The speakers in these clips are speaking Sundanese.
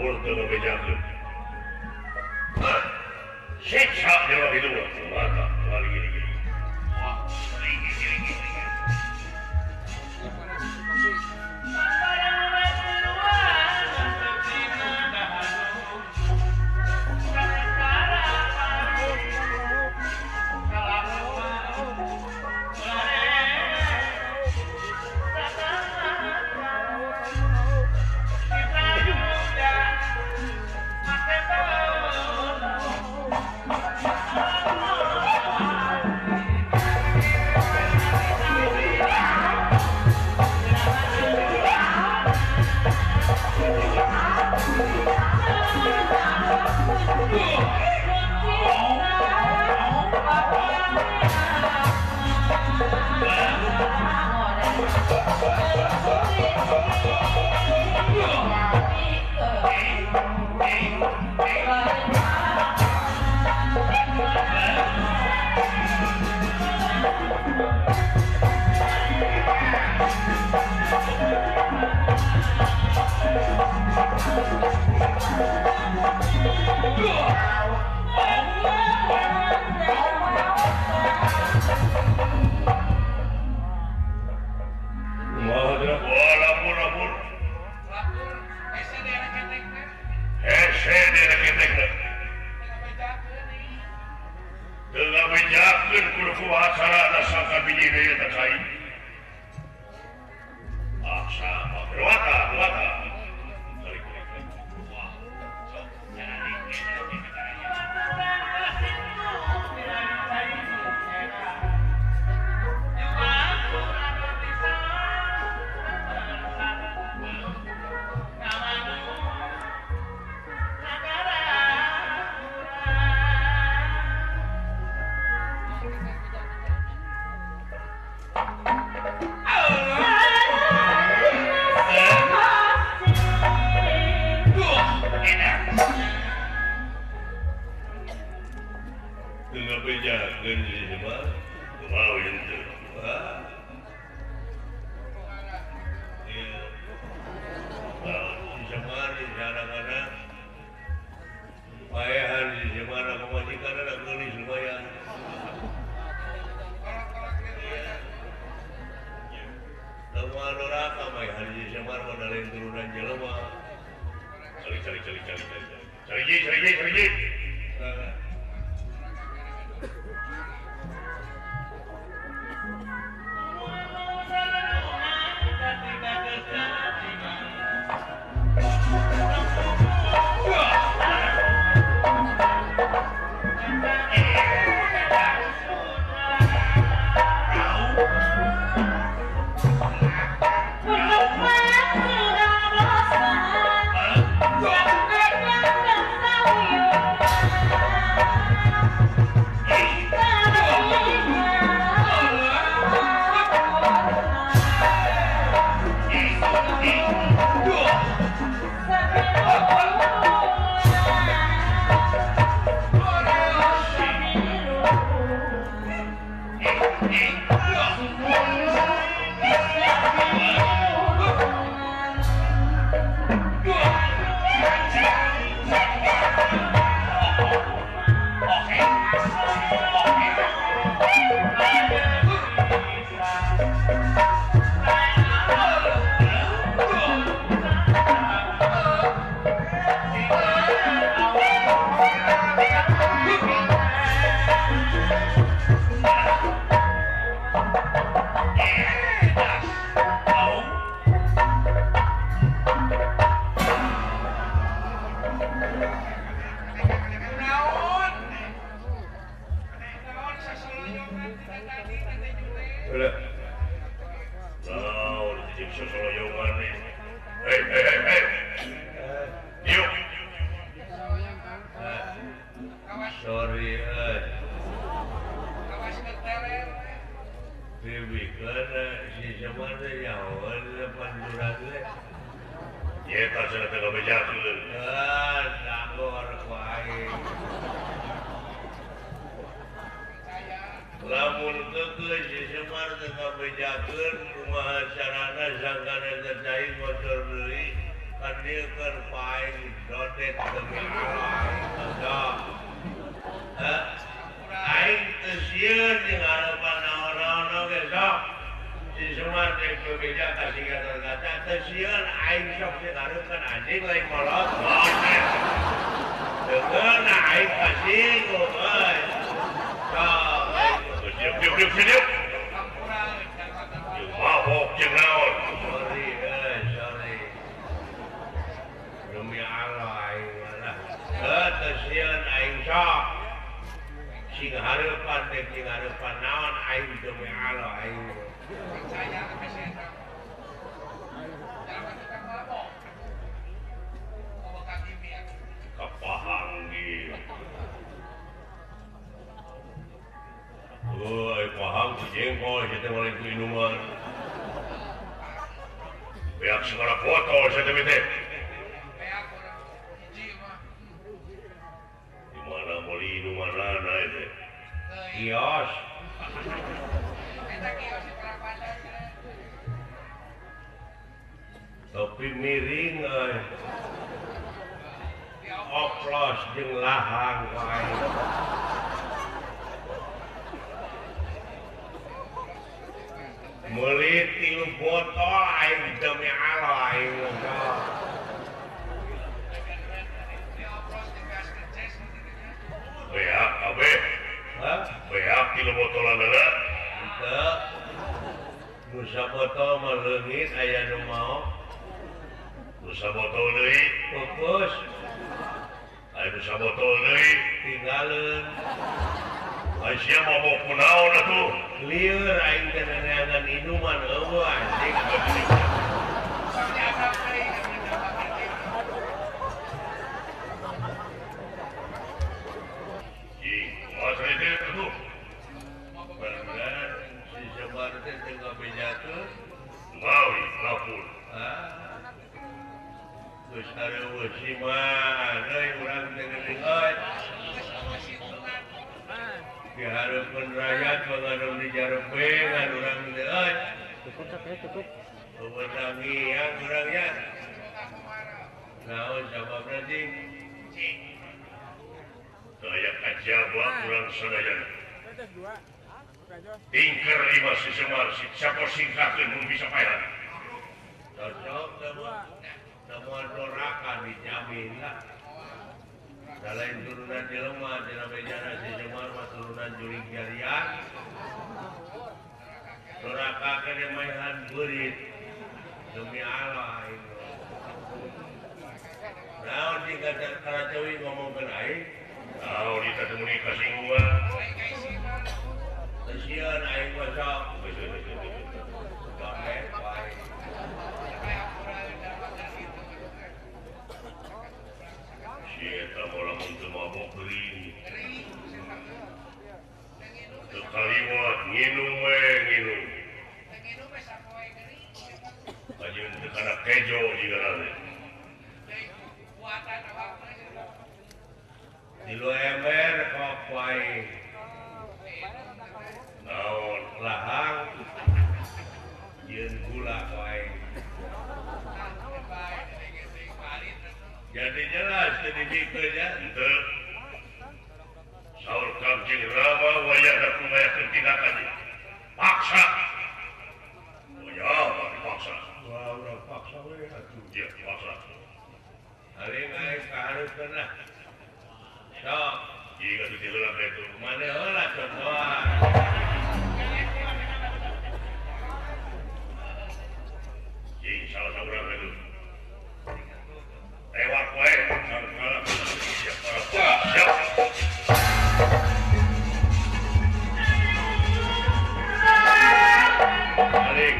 Lapor teu ngabejakeun. Siksa jelema kitu mah. Mata lari gini gini. Kandieukeun paing dodet demi Allah heuh aing teu sieun jeung harapan naon-naon oge sok si Semar teh bebeja ka si Gatotkaca teu sieun aing sok sieun hareupeun anjing lain molot deungeun aing kasinggung euy sok diuk diuk diuk mabok jeung naon sorry euy sorry demi Allah aing mah heuh teu sieun aing sok sing hareupan teh sing hareupan naon aing demi Allah aing kapahang ge euy pahang si jengkol sia teh mah ku inuman beak segala botol sia teh teh di mana meuli inumanana teh kios topi miring euy oplos jeung lahang wae meuli 3 botol aing demi Allah aing beak kabeh hah beak 3 botolanana henteu nu sabotol mah leungit aya nu mao nu sabotol deui pupus aya nu sabotol deui tinggaleun ai sia mabok kunaon atuh lieur aing teh neangan inuman eueuh anjing ih masa teh atuh bener si Semar teh teu ngabejakeun mawi lapur ah geus areueuh si mah euy urang teh geuning euy dihareupeun rakyat mangandung dijarepengan urang teh euy cukup cukup eueuh tangian urang nya naon sababna cing teu aya kajaba urang sadayana tingker imah si Semar si capo singkakeun mun bisa paehan cocok teh mah moal doraka dijamin lah lain turunan jelema cenah bejana si Semar mah turunan jurig jariah doraka kene maehan beurit demi Allah aing naon di karacawi ngomongkeun aing naon di teh meuni kasinggungan teu sieun aing mah sok bae wae si eta mah lamun teu mabok gering teu kaliwat nginum we nginum anjeun teu kana kejo jigana teh 3 ember kok wae naon lahang yeun gula wae jadi jelas jadi bikeun henteu saur Kangjeng Rama wayahna kumayakeun tindakan paksa wayah dipaksa wah urang paksa we atuh ieu paksa aing aing kahareupeun lah sok ieu atuh ti heula ka itu maneh heula contohan jeung salah saurang itu tewak wae sangkala siap siap balik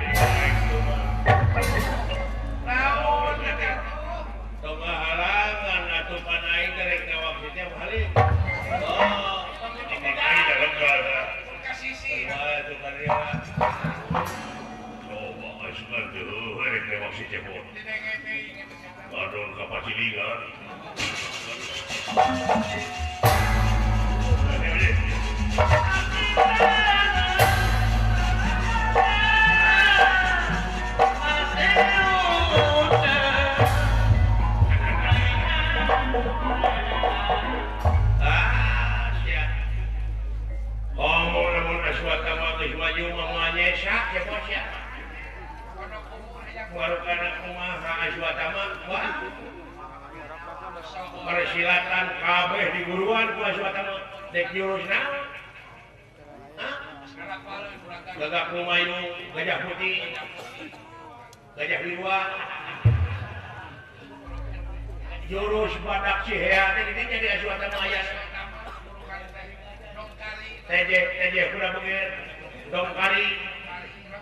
naon teh tong halangan atuh pan aing teh rek ngawak si teh balik oh aing dah lega dah kasisi wah atuh kan ieu coba asupan teh heuh rek ngawak si cepot Adon kapacilingan. Ah sia. Ngomong lamun Aswatama geus maju mah moal nyesa ya bos ya. Warukana kumaha Aswatama wah. Persilatan kabeh di guruan ku Aswatama dek jurus naon? Hah? Gagak lumayu, gajah putih, gajah biru. Jurus badak si hea teh di dinya di Aswatama aya. Teje teje kuda beugeur, dongkari,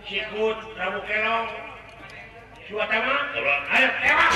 sikut, rabu kelong. Aswatama, ayo tewak.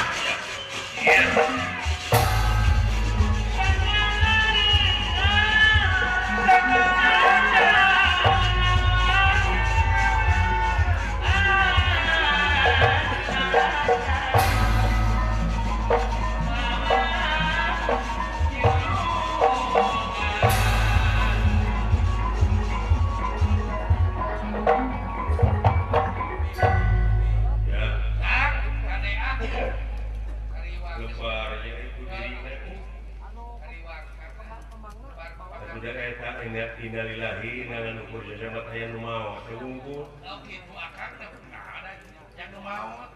Innalillahi ngan ukur sesamat aya nu maot teh wungkul. Oh kitu akang teh ada yang nu maot.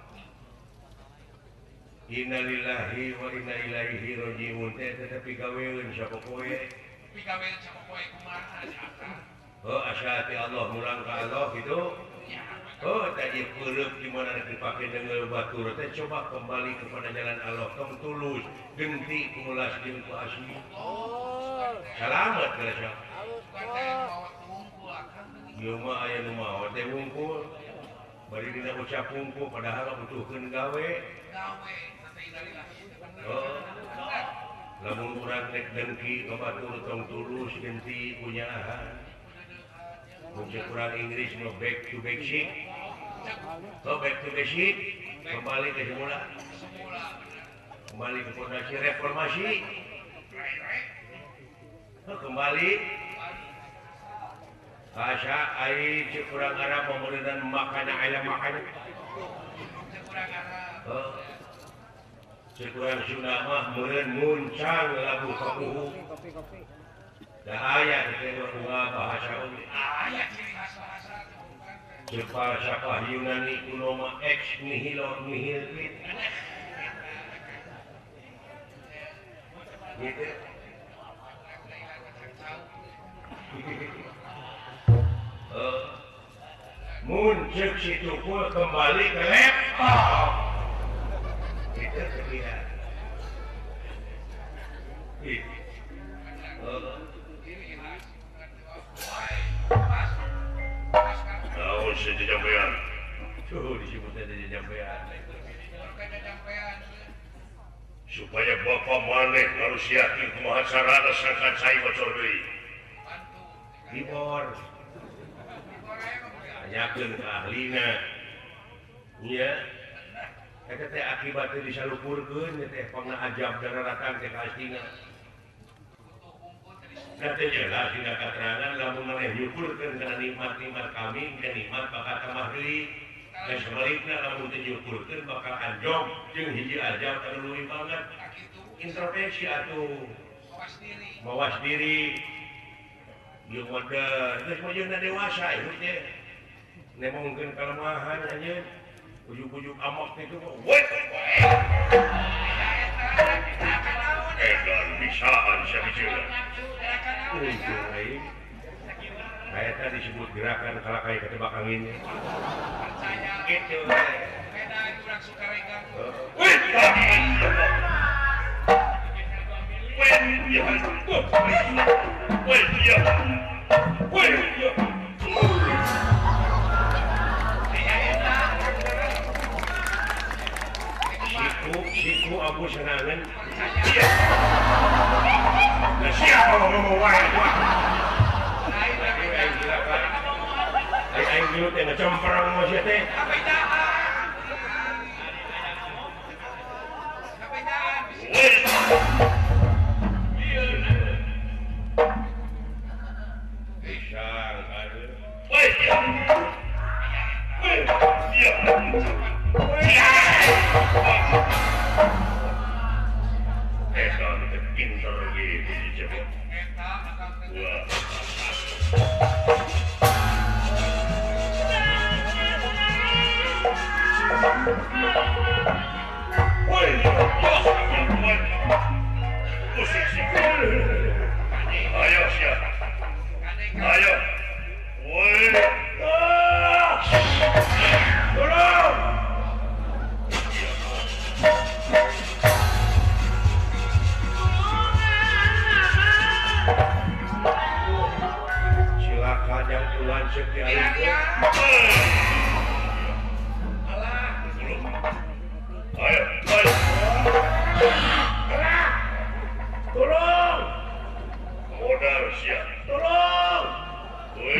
Innalillahi wa inna ilaihi rajiun teh teh pigaweun sapopoe. Pigaweun sapopoe kumaha si akang? Oh asa ti Allah mulang ka Allah kitu. Oh tadi peureuk di mana dipake deungeul batur teh coba kembali kepada jalan Allah tong tulus genti kumulas jeung ku asli. Oh salamet geus. Ieu mah aya nu maot teh wungkul. Bari dina ucap wungkul padahal butuhkeun gawe. Gawe teh innalillahi. Oh. Lamun urang rek dengki ka batur tong tulus genti punyahan. Mun kurang Inggris mah back to basic. Oh, back to basic, kembali ke semula. Kembali ke fondasi reformasi. Oh, kembali Asa ai cek urang Arab meureunan makana aya makana. Cek urang Arab. Oh. Cek urang Sunda mah meureun muncang lagu kapuhu. Da aya teh bunga bahasa oge. Aya ciri khas bahasa teh. Cek falsafah Yunani kuno mah ex nihilo nihil quid. Gitu. Muncul si tukul kembali ke laptop. Itu dia. Tahu si jampean. Tuh disebutnya jampean. Supaya bapak maneh harus yakin kumaha carana sangkan cai bocor deui. Dibor. Tanyakeun ka ahlina. Nya. Eta teh akibatna disalupurkeun teh pangna ajab daratan teh ka astina. Da teh jelas dina katerangan lamun maneh nyukurkeun kana nikmat-nikmat kami, ka nikmat bakal tambah deui. Dan sebalikna lamun teu nyukurkeun bakal anjog jeung hiji ajab anu leuwih banget. Introspeksi atuh. Mawas diri. Mawas diri. Ieu modal geus mah dewasa ieu teh. Nemongkeun kalemahan anjeun ujug-ujug amok teh itu weh edan bisaan sia bijeuna. Euy eta disebut gerakan kalakai ketebak anginnya. Percaya. Kitu we. Beda urang Sukaregang. Weh weh weh weh weh. Siku abu senangan. Nah, siapa ngomong wae wah. Aing gelut teh ngecempreng mah sia teh. Pisang aduh. Weh. Weh. Iya. Edan teh pinter gitu si Cepot. Wah. Woi, ayo siap. Ayo. Woi. Tolong. Silakan yang tulan sekian. Alah, ayo, ayo. Alah. Tolong. Modal siap. Tolong. Woi.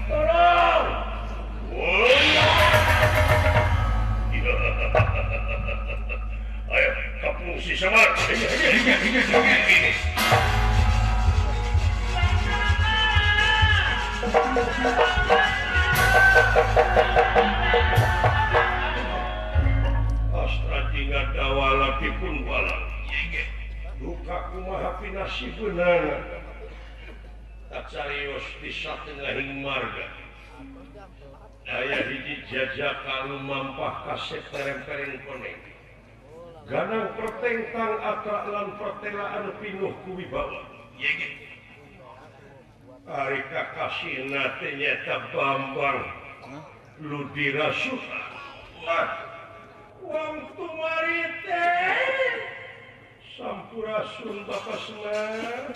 Tolong. Woi. Ayo, kapung si Samar. Astra jingga dawala dipun walang. Duka kumaha pinasibeunana. Tak carios di satengahing marga. Daya hiji jajaka lumampah kasep tereng-tereng koneng. Ganang pertengtang atra lan pertelaan pinuh kuwibawa. Ari kakasihna teh nyaeta Bambang Ludira Suta. Wong tumari teh sampurasun Bapak Semar.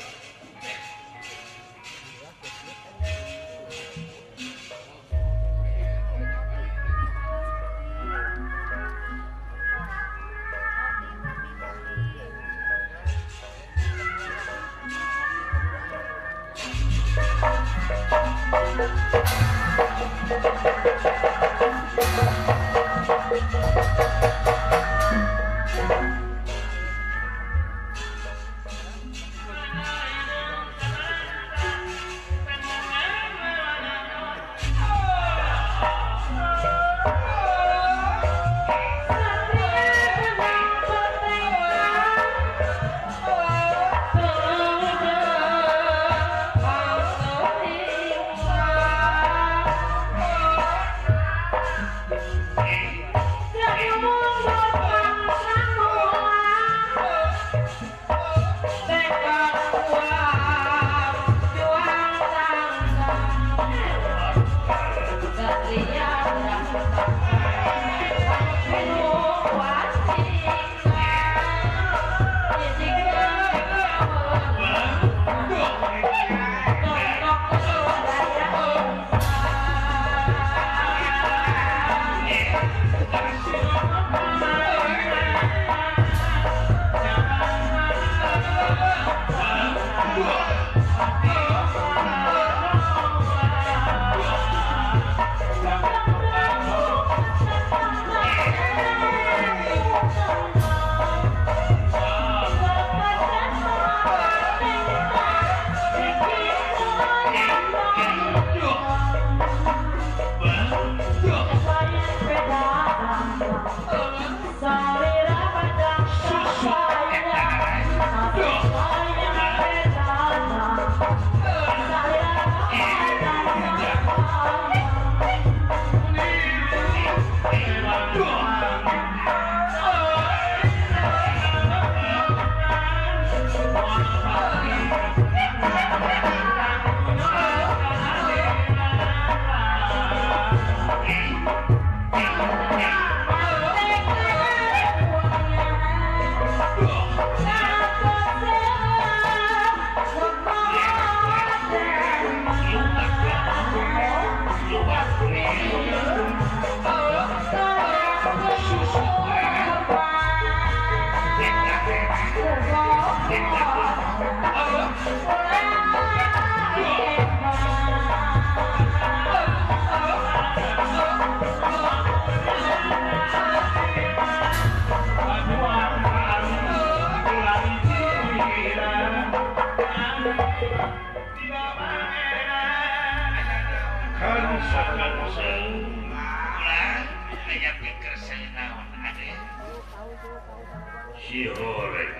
Si horeng.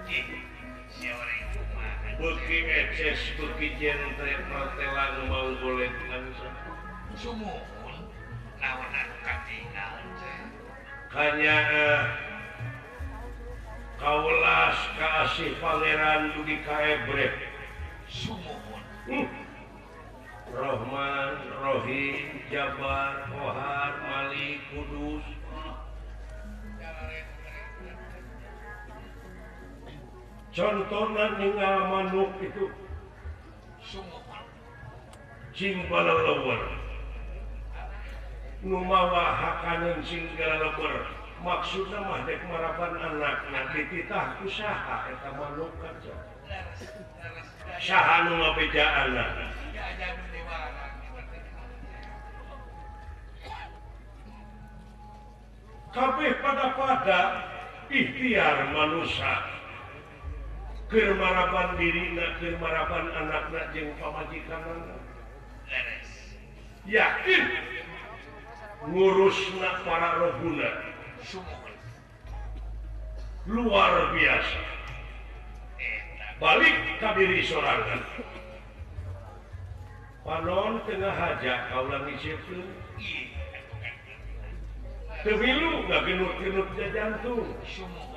Si horeng kumaha? Beuki eces beuki jentre pertelan mau golek langsung. Sumuhun naon anu katinggal teh? Kanya kaulas kaasih pangeran dugi ka Ebreh. Sumuhun. Rohman, Rohim, Jabar, Kohar, Malik, Kudus. Contohna ninggal manuk itu Sumuhun. Cing balalewer. Nu mawa hakaneun cing galalewer. Maksudna mah dek maraban anakna dititah ku saha eta manuk kaca. Saha nu ngabejaanna. Kabeh pada-pada ikhtiar manusia keur maraban dirina, keur maraban anakna jeung pamajikanna. Leres. Yakin ngurusna para rohuna Sumuhun. Luar biasa. Balik ka diri sorangan. Panon tengah haja kaula ngisieun. Teu milu ngagenut-genut jantung. Sumuhun.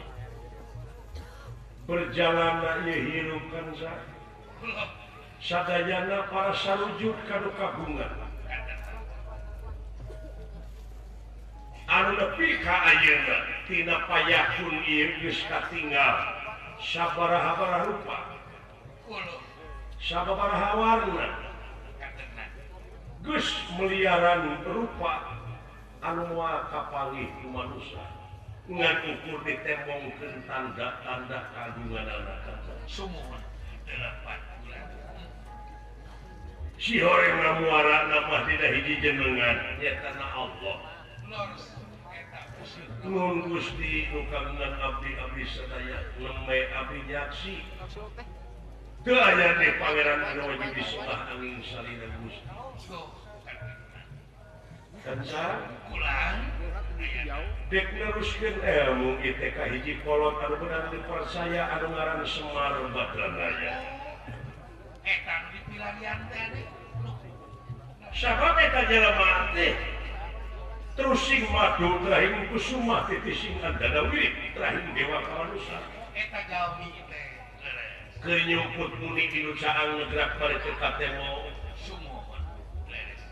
Berjalan ieu hirup kan sadayana para sarujuk ka nu kagungan. Anu nepi ka ayeuna tina payakun ieu geus katinggal sabaraha-baraha rupa. Sabaraha warna. Geus meliaran rupa anu moal kapanggih ku manusia. Ngan ukur ditembongkeun tanda-tanda kagunganana. Sumuhun. 8 bulan. Si horeng ngamuarana mah dina hiji jenengan nyaeta na Allah. Nuhun Gusti nu kagungan abdi-abdi sadaya nembe abdi nyaksi. Teu aya teh pangeran anu wajib disembah angin salira Gusti. Kansa Ulang. Dek neruskeun ilmu ieu teh ka hiji kolot anu beunang dipercaya anu ngaran Semar Badranaya. Eta nu dipilarian teh. Sabab eta jelema teh terus sing madu trahing kusuma titi sing andana wirid trahing dewa kamanusa. Eta jalmi teh. Keur nyumput muni di nu caang ngegrak bari teu katemo. Sumuhun. Leres.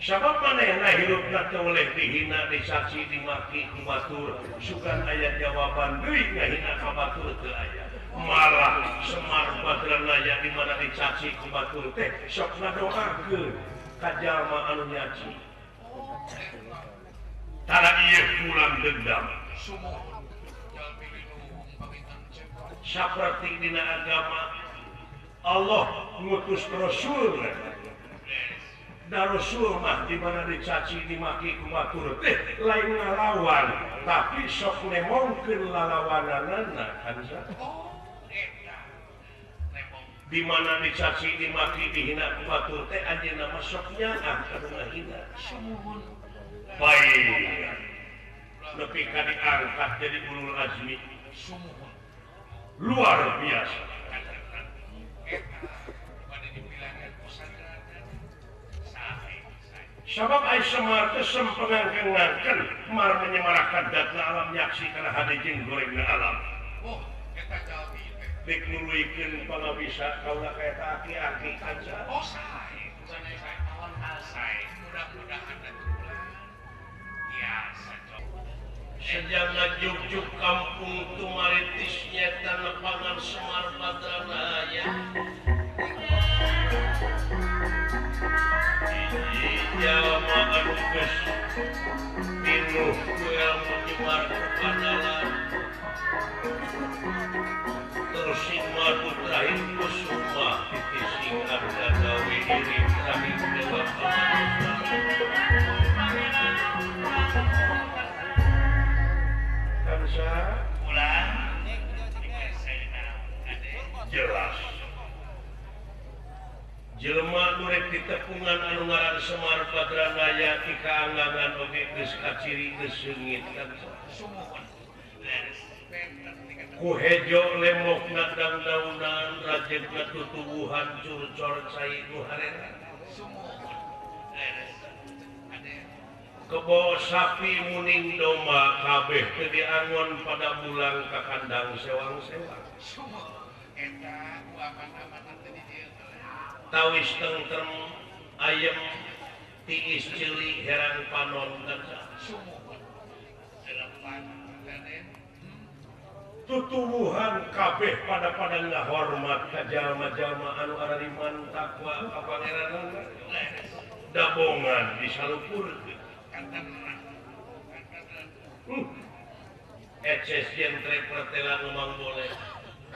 Sabab manehna hirupna teu oleh dihina, dicaci, dimaki ku batur, sugan aya jawaban deui ngahina ka batur teu aya. Malah Semar Badranaya di mana dicaci ku batur teh sok ngadoakeun ka jalma anu nyaci. Tara ieu pulang dendam. Sumuhun. Jalmi linuhung panginten cek. Saperti dina agama Allah ngutus Rasul. Da Rasul mah di mana dicaci dimaki ku batur teh lain ngalawan tapi sok nemongkeun lalawananana kan sa. Oh, eta. Nemong. Di mana dicaci dimaki dihina ku batur teh anjeunna mah sok nyaah ka nu ngahina. Sumuhun. Baik. Nepi ka diangkat jadi ulul azmi. Sumuhun. Luar biasa. Eta pada dipilarian pesantren. Sabab ai Semar teh sempengangkeun mar menyemarakan datna alam nyaksi kana hade jeung gorengna alam. Oh, eta jalmi teh. Dek nuluykeun pangabisa kaula ka eta aki-aki kanca. Oh, sae. Sae sae. Sae. Mudah-mudahan atuh ulah. Biasa cok. Sejak juk-juk kampung Tumaritis nyata lepangan Semar Badranaya. Jalma anu geus pinuh ku ilmu nyebar kepadalan terus sing madu trahing kusuma titi sing ardagawe diri trahing dewa kamanusa. Kansa Ulang. Jelas jelema nu rek ditepungan anu ngaran Semar Badranaya ti kaanggangan oge geus kaciri geus seungit kan. Ku hejo lemokna dangdaunan rajegna tutuwuhan curcor cai nu harera. Kebo sapi muning domba kabeh teu diangon pada bulang ka kandang sewang-sewang. Tawis tengrem ayem tiis ceuli herang panon kaca. Tutuwuhan kabeh pada pada ngahormat ka jalma-jalma anu arariman takwa ka pangeranana. Dabongan disalupurkeun. Eces jentre pertela ngomong boleh,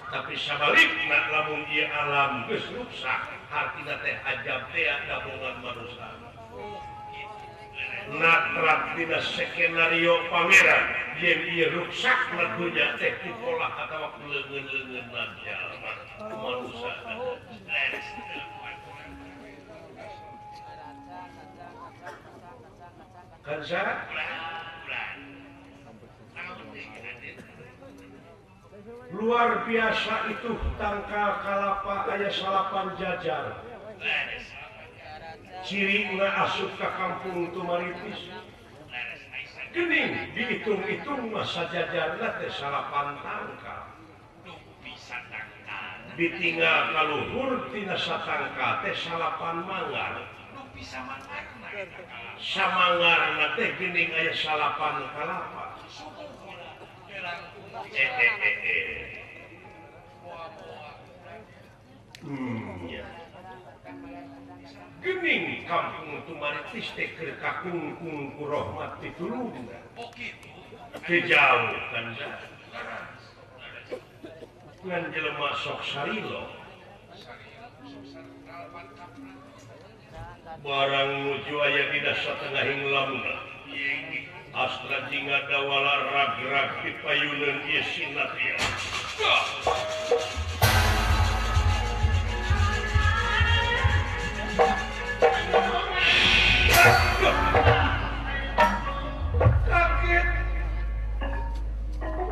tapi sabalikna lamun ieu alam geus ruksak, hartina teh ajab teh gabungan manusia. Natrat dina skenario pangeran yen ieu ruksak dunya teh dipolah atawa ku leungeun-leungeunna jalma manusia. Kansa luar biasa itu tangkal kalapa aya salapan jajar. Cirina asup ka kampung Tumaritis. Geuning dihitung-hitung mah sajajarna teh salapan tangkal. Ditinggal ka luhur tina satangkal teh salapan manggar. Samangarna teh geuning aya salapan kalapa. Gening kampung Tumaritis teh keur kakungkung ku rahmat pitulungna. Teu jauh kan ngan jelema sok sarilo. Barang nuju aya dina satengahing lamuna. Astra jingga dawala rag-rag di payuneun ieu sinatria. Sakit.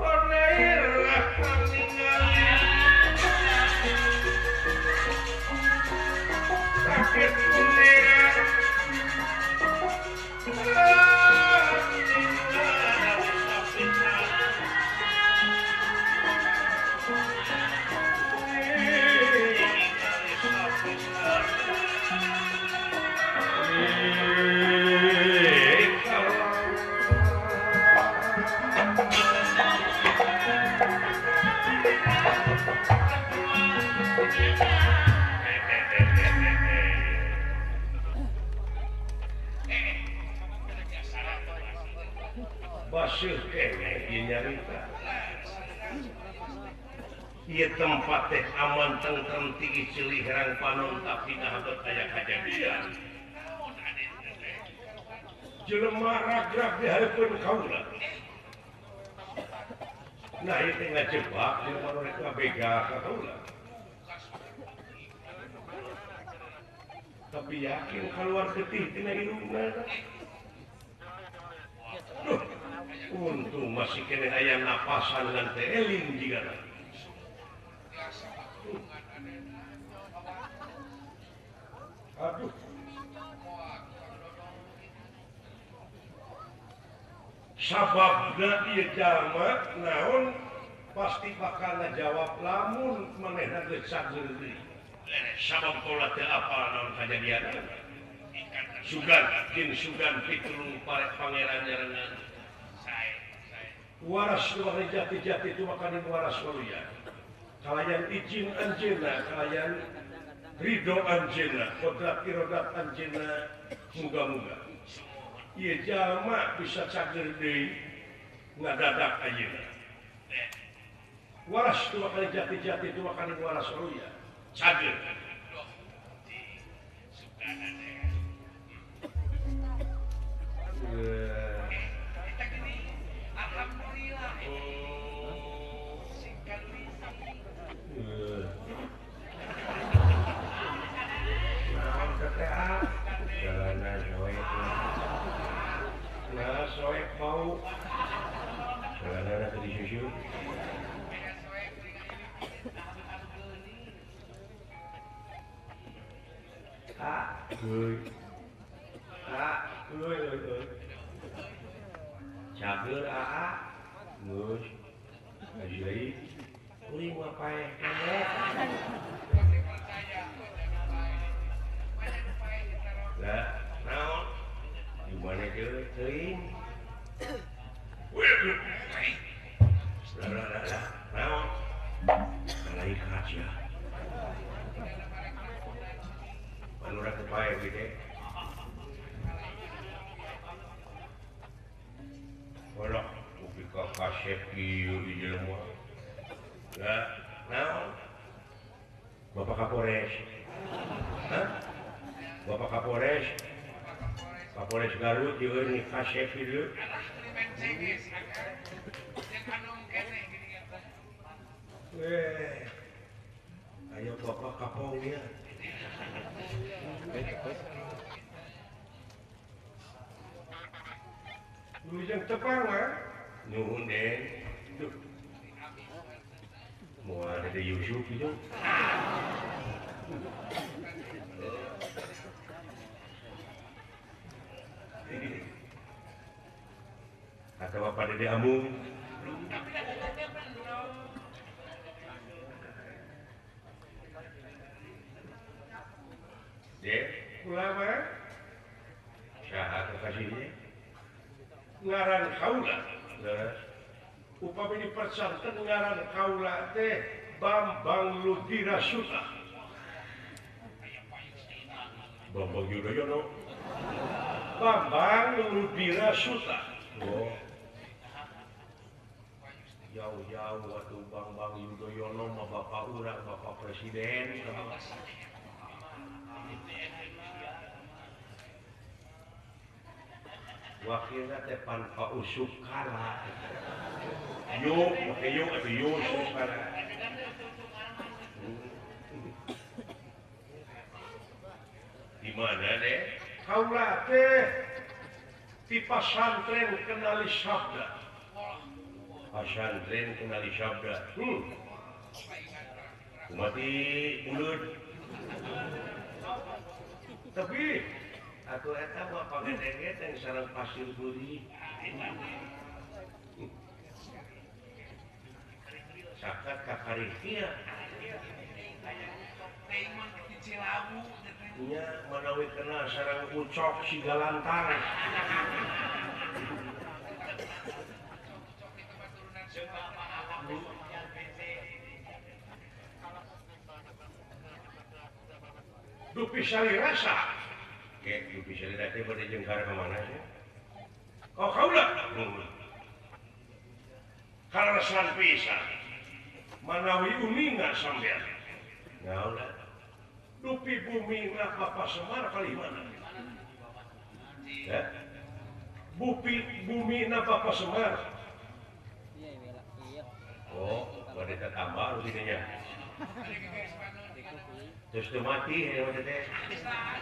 Oneirah ningali. Sakit unira. Basuh keneh ieu nyarita. Ieu tempat teh aman tentrem tinggi ceuli herang panon tapi naha aya kajadian. Jelema ragrag di hareupeun kaula. Nah ieu teh ngajebak jelema nu rek ngabega ka kaula. Tapi yakin keluar getih tina indungna. Duh, untung masih kene aya napasan ngan teh eling jigana. Aduh. Sababna ieu jalma naon pasti bakal ngajawab lamun manehna geus sageur deui. Sabab kaula teu apal naon kajadianna. Sugan jin sugan pitulung pare pangeran nyarengan. Waras luar jati-jati itu makanin waras waluya. Kalayan izin anjeunna, kalayan ridho anjeunna, kodrat irodat anjeunna, muga-muga. Ieu jalma bisa cager deui ngadadak ayeuna. Waras dua kali jati-jati itu makanin waras waluya. Cager. Alhamdulillah. Nah, soek bau. Soalnya tadi susu. Ah, euy. Ah, euy euy euy. Cager aa. Geus. Aji kuring mah paeh keneh. Lah, naon? Di mana teu teuing? Lah lah lah, naon? Malaikat ya. Panura teu paeh gede. Walah, kopi ka kasep ieu ieu mah. Lah, naon? Bapak Kapolres. Hah? Bapak Kapolres. Kapolres Garut ieu ni kasep ieu. Ayo Bapak Kapong ya. Wilujeng tepang mah. Nuhun Den. Duh. Moal ada Yusuf itu. Atau Bapak Dede Amung. Dek, ulama saha kekasihnya? Ngaran kaula. Leres. Upami dipersanten ngaran kaula teh Bambang Ludira Suta. Bambang Yudhoyono. Bambang Ludira Suta. Oh. Jauh-jauh waktu Bambang Yudhoyono mah bapak urang, bapak presiden. Wakilna teh pan Pak Usuk Kala. Yo, make yo atuh Yusuf Kala. Di mana deh? Kaula teh di pasantren Kenali Sabda. Pasantren Kenali Sabda. Kumati mulut. Tapi atuh eta mah pagedeng-gedeng sareng pasir beurih. Sakat ka karihia. Nya manawi kenal sareng ucok sigalantang. Dupi sari rasa. Kayak dupi sari rasa bade jengkar ka mana sih? Oh kaula. Kaleresan pisan. Manawi uninga sampean. Naon Dupi bumi na Bapak Semar kali mana? Ya? Bupi bumi na Bapak Semar. Oh, bade tatambah rutinnya. Terus teu mati ya teh.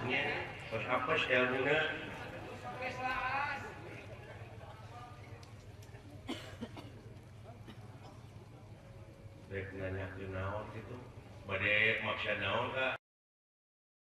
Nya, terus apes ilmuna. Rek nanyakeun naon kitu? Bade maksa naon ka?